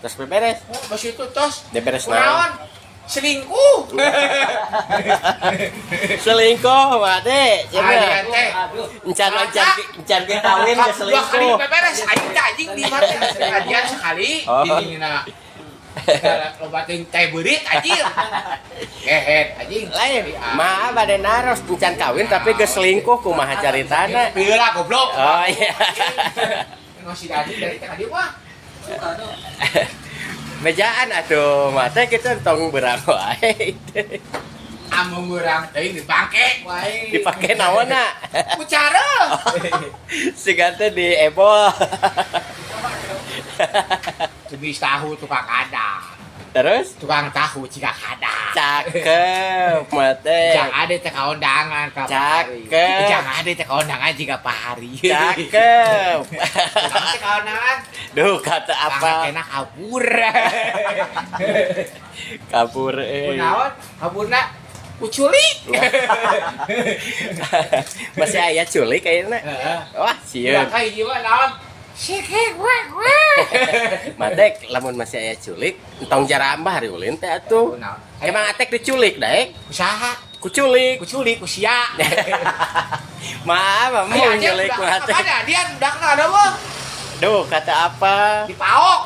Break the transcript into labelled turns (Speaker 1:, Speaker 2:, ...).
Speaker 1: Terus beberes.
Speaker 2: Oh, bas itu tos.
Speaker 1: Beberes
Speaker 2: Kunaon?
Speaker 1: naon?
Speaker 2: Selingkuh.
Speaker 1: Selingkuh mate.
Speaker 2: Adian
Speaker 1: Cenah.
Speaker 2: teh.
Speaker 1: Encan encan encan ge kawin ge
Speaker 2: Dua kali
Speaker 1: selingkuh.
Speaker 2: beberes aing teh, anjing, di mana adian sekali
Speaker 1: Oh.
Speaker 2: dinina. Loba teuing teh beurit, anjing. Kehet, anjing.
Speaker 1: Lain, mah bade naros, encan kawin tapi geus selingkuh kumaha caritana?
Speaker 2: Pila, goblok.
Speaker 1: Oh iya.
Speaker 2: Masih dari dari tadi mah.
Speaker 1: Bejaan atuh mate kita tong berang wae.
Speaker 2: Amun urang teuing dipake wae.
Speaker 1: Dipake naonna?
Speaker 2: Ku cara.
Speaker 1: Siga teh di ebol.
Speaker 2: Tumis tahu tukang ada.
Speaker 1: Terus
Speaker 2: Tukang tahu jika kada.
Speaker 1: Cakep mate.
Speaker 2: Jangan ada teh kaundangan ka Pak Hari.
Speaker 1: Cakep.
Speaker 2: Jangan ada teh kaundangan jika Pak Hari.
Speaker 1: Cakep.
Speaker 2: Jangan teh kaundangan.
Speaker 1: Duh, kata apa?
Speaker 2: Apa? Enak kabur.
Speaker 1: Kabur eh.
Speaker 2: Kunaon? Kaburna kuculik.
Speaker 1: Masih aya culik kayaknya.
Speaker 2: Heeh.
Speaker 1: Wah, sieun.
Speaker 2: Kayak gimana naon? Sikik wek wek.
Speaker 1: Matek lamun masih aya culik, entong jarambah hari ulin teh atuh.
Speaker 2: Kunaon?
Speaker 1: Emang Atek diculik daek?
Speaker 2: Usaha.
Speaker 1: Kuculik.
Speaker 2: Kuculik kusia.
Speaker 1: Maaf, mau
Speaker 2: Ayo,
Speaker 1: nyulik
Speaker 2: udah
Speaker 1: mah Atek.
Speaker 2: ada dia udah ada mah.
Speaker 1: Duh, kata apa?
Speaker 2: Dipaok.